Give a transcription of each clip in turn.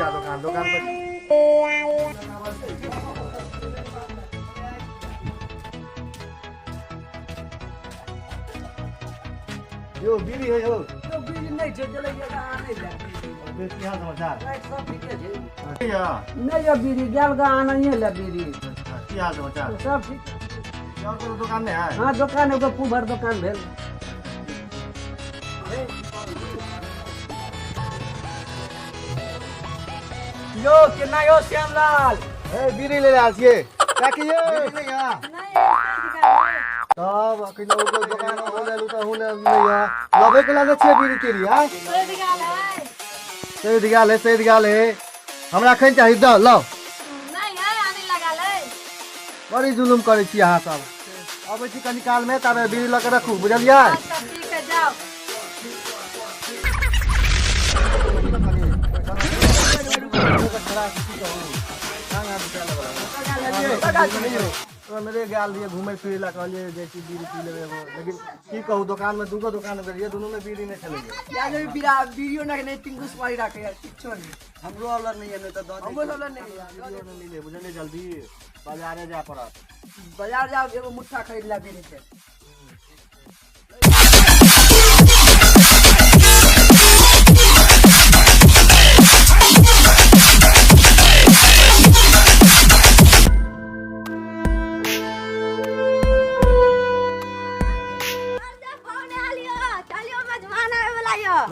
जा दोकान दोकान पर। यो बीड़ी है यो। यो बीड़ी नहीं छै चलै जे आनै ले। की हाल समाचार? सब ठीके छै। नहीं यो बीड़ी गेल गा आनैये ले बीड़ी। की हाल समाचार? सब ठीक। और कोनो दुकान नहीं है? हां दुकान एगो पुभर दुकान भेल। यो केना यो श्यामलाल? ए बीड़ी ले आयल छियै। काकी ये बीड़ी नहीं है? नहीं। तब अखन ओ दुकान हो लेलु त हुने नहीं है। लबे के लाले छियै बीड़ी तीड़ी आ? सैद गेल है। सैद गेल है, सैद गेल है। हमरा अखन चाही द लाउ। नहीं है आने लगा ले। बड़ी जुलुम करै छी अहाँ सब। अबै छी कनी काल में तबे बीड़ी ल के रखू, बुझलियै? अच्छा ठीक है जाओ। मेरे गेल रहियै घूमै फिरै लए, कहलियै जाइ छी बीड़ी पी लेबै एगो, लेकिन की कहू दोकान में दूगो दोकान में गेलियै, दुनू में बीड़ी नहि छलैया। या जे बीड़ियो नहि टिंकू सुपारी राखै किछो नहि। हमरो वाला नहीं है नहीं तो दो। हमरो वाला नहीं है। बीड़ियो नहि मिले बुझलियै, जल्दी बाजारे जाय पड़त। बाजार जाओ एगो मुट्ठा खरीद ला बीड़ी के।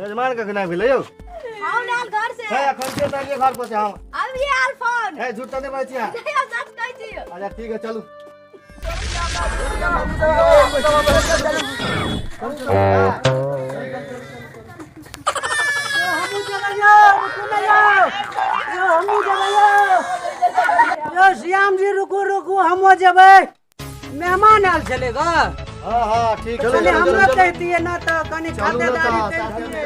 मेजमान कखना भेलै यौ? फोन आयल घर से। है अखन के तालिए घर पर से हम। अभी आयल फोन। है झूठ त नहीं बाजै छी अहाँ? नहीं हम सच कहै छी। अच्छा ठीक है चलू। हमहूँ जेबै यौ, रुकू ने यौ। यौ हमहूँ जेबै यौ। यौ श्याम जी रुकू रुकू हमहूँ जेबै। मेहमान आयल छलै ग। हाँ हाँ ठीक है। कनी हमरो कहितियै ना त कनी खातिरदारी करितियै।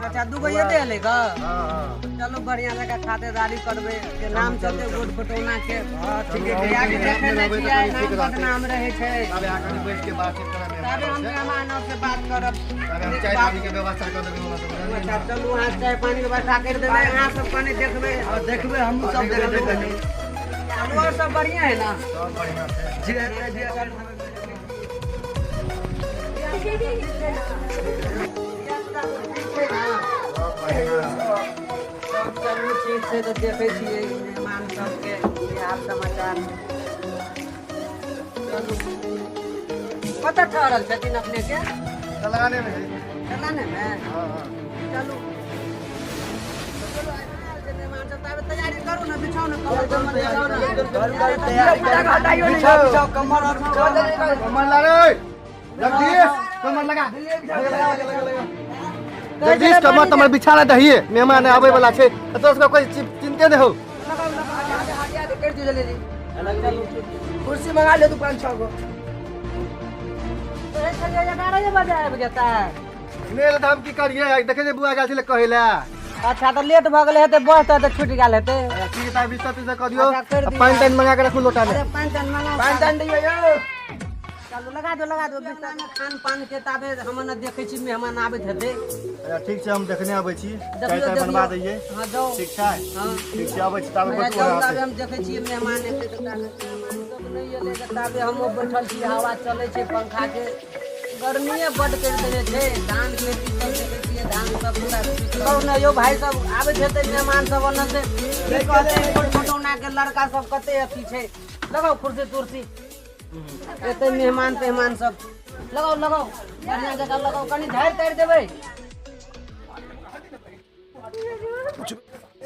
अच्छा दूगो एते एलै ग? हाँ हाँ। चलू बढ़िया जकाँ खातिरदारी करबै के नाम चलतै गोट फटौना के। हां ठीक है। कियाकि देखै नहि छियै नाम बदनाम रहै छै। तबे अहाँ कनी बैठ के बातचीत करब। तबे हम मेहमान से बात करब। तबे हम चाय पानी के व्यवस्था कर देबै ओना तऽ। अच्छा चलू अहाँ चाय पानी के व्यवस्था करि देबै, अहाँ सब कनी देखबै। हां देखबै हमहूँ सब देखबै। चलू और सब बढ़िया है ना? सब बढ़िया छै। जी जी। सब चलू ठीक छै तऽ देखै छियै मेहमान सबके हाल समाचार। चलू कतऽ ठहरल छथिन अपने के? चलाने में। चलाने में? हाँ हाँ। चलू मेहमान सब ताबे तैयारी करू ने, बिछाउ ने कमर तमर बिछाउ ने। हटाइयो नहीं बिछाओ कमर और बिछाओ। कमर ला रे जगदीश, कमर लगा। जगदीश कमर तमर बिछा ले दहिए, मेहमान आबै वाला छै तो उसका कोई चिंते नहीं हो। कर दियो जल्दी। कुर्सी मंगा ले तू 5-6 गो। तो 11 बजे आबि जेतै। नहि तऽ हम की करियै, देखै जे बुआ गेल छलै कहै लए। अच्छा तऽ लेट भऽ गेलै हेतै, बस तऽ छुटि गेल हेतै। ठीक है बिस्तर तिस्तर कऽ दियौ, पानि तानि मंगा के रखू लोटा में। अरे पानि तानि मंगाउ, पानि तानि दियौ यौ। चलू लगा दो लगा दो बिस्तर में खान पान के। ताबे हम न देखै छी मेहमान आबैत हेतै। अच्छा ठीक छै हम देखने आबै छी, चाय ताय बनवा दैयै। हां जाउ। ठीक छै। हां ठीक छै आबै छी ताबे बैठू। ताबे हम देखै छी मेहमान एतै तऽ ताबे मेहमान सब नहि एलै तऽ ताबे हमहूँ बैठल छी। हवा चलै छै पंखा के, गर्मीए बड्ड करि देने छै। धान खेती सब देखै छियै, धान सब पूरा कहू ने यौ भाई सब आबैत हेतै मेहमान सब ओन्ने से। की कहतै फटौना के लड़का सब कते अथी छै। लगाउ कुर्सी तुर्सी, एते मेहमान तेहमान सब लगाउ लगाउ बढ़िया जगह लगाउ। कनी झाड़ि ताड़ि देबै।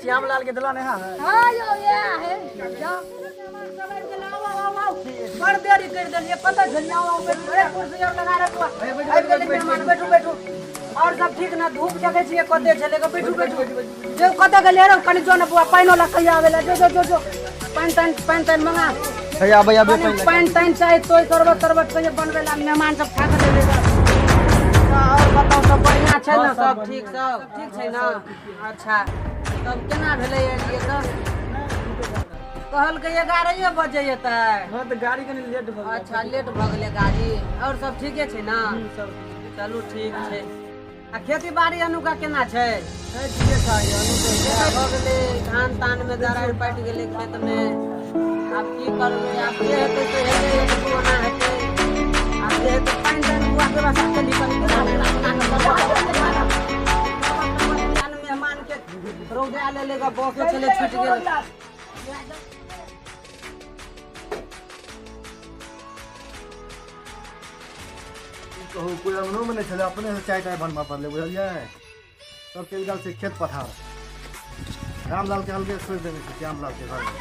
श्यामलाल के दलान है। हां यो ये है जाओ। बड़ देरी कर देलियै, पता छलियै। आउ अरे कुर्सी और लगा रखू। आबि गेलै मेहमान, बैठू बैठू। और सब ठीक ना? धूप देखै छियै कते छलै। बैठू बैठू। जो कतऽ गेलै रे? कनी जो ने बुआ पानिओ लऽ कहिया आबै लए। जो जो जो जो पानि तानि पानि तानि मंगा। आबै आबै पानि तानि चाही तोय शरबत तरबत कहियो बनबै लए मेहमान सब खा कऽ जेतै। और बताउ सब बढ़िया छै ने? सब ठीक, सब ठीक छै ने? अच्छा तब केना भेलै एलियै तऽ? कहलकै 11 बजे एतै। हां तऽ गाड़ी कनी लेट भऽ गेलै। अच्छा लेट भऽ गेलै गाड़ी। और सब ठीके छै ने? चलू ठीक छै। आ खेती बाड़ी अनुका केना छै? ठीके छै अनु तो भऽ गेलै धान तान में दरारि पाटि गेलै खेत में। आब की करबै, आब जे हेतै से हेतै, ओना हेतै। आब जे हेतै पानि तानि बुआ के व्यवस्था कनि कनि मेहमान के रौदा ले लेगा, बसो छलै छुटि गेल। कहू कोइ अंगनोमे नहि छलै, अपने से चाय ताय बनबऽ पड़लै, बुझलियै? सब चलि गेल छै खेत पथार। रामलाल के अलगे छोड़ि देने छै, श्यामलाल के घरमे।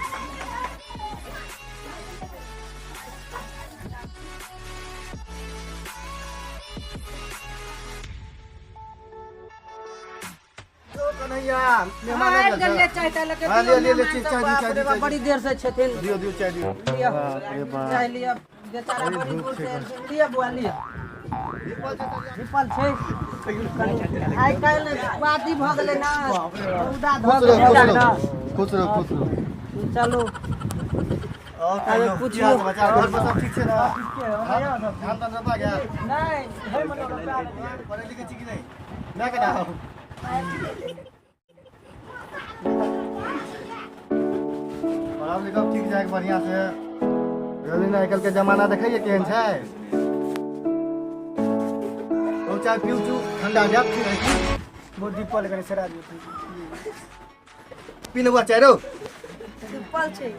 कन्हैया मेहमान आबि गेल छै। चाय ताय लऽ के हाँ, दियौ, लिअ, लिअ, मेहमान चाय सब, दियौ, बाप चाय रे बाप, दियौ। बड़ी देर से छथिन। दियौ दियौ चाय दियौ। लिअ बाप रे बाप। चाय लिअ, बेचारा बड़ी बड़ी धूप दूर छै से एखन। लिअ बुआ लिअ। धिपल छै आइ काल्हि बाती भऽ गेलै ना, रौदा धऽ खुश रहो, गेलै खुश ना। रहो, खुश रहो, खुश रहो। चलू और अरे कहियौ, की पुछियौ। हाल समाचार? घर पर सब ठीक छै ना? धान तान रोपा गेल? नहीं है मनो रोपा। पढ़ै लिखै छी कि नहि? नहि केना हो? पढ़ब लिखब ठीक जाए बढ़िया से, बुझलियै ने? आइ काल्हि के जमाना देखैए केहन छै। ओ चाय पीउ चू, ठंडा जायत ठीक रहै। बहुत डीपल कनि सेरा दियौ। पी ने बुआ चाय रौ। डिपल छै।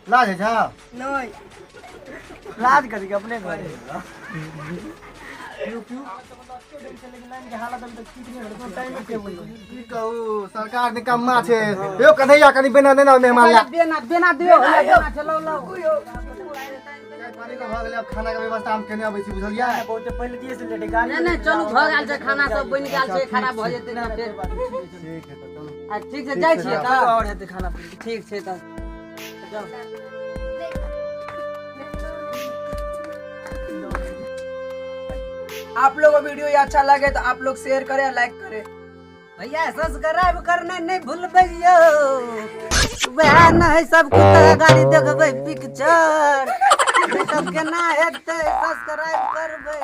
लाज होइ छौ? नहीं। लाज करी के अपने घर पीउ पीउ। लेकिन लाइन के हालत अभी तक ठीक नहीं भेलै, टाइम के बोलू। की कहू, सरकार निकम्मा छै। यौ कन्हैया, कनि बेना देना मेहमान ला। बेना बेना दियौ, हैया बेना चलौ लौ। चाय पानी के भऽ गेलै, आब खाना के व्यवस्था हम केने अबै छी, बुझलियै? बहुत पहिले दिए से लेट गाड़ी। नहि नहि, चलू भऽ गेल छै, खाना सब बनि गेल छै, खराब भऽ जेतै तऽ फेर। ठीक है तऽ चलू। आ ठीक छै, जाइ छियै तऽ। और हेतै खाना। ठीक छै तऽ जाउ। आप लोगों को वीडियो ये अच्छा लगे तो आप लोग शेयर करें और लाइक करें। भैया सब्सक्राइब करना नहीं भूलबै यौ, वएह नहीं सब कुत्ता गाड़ी देखबै पिक्चर सब केना हेतै, सब्सक्राइब करबै।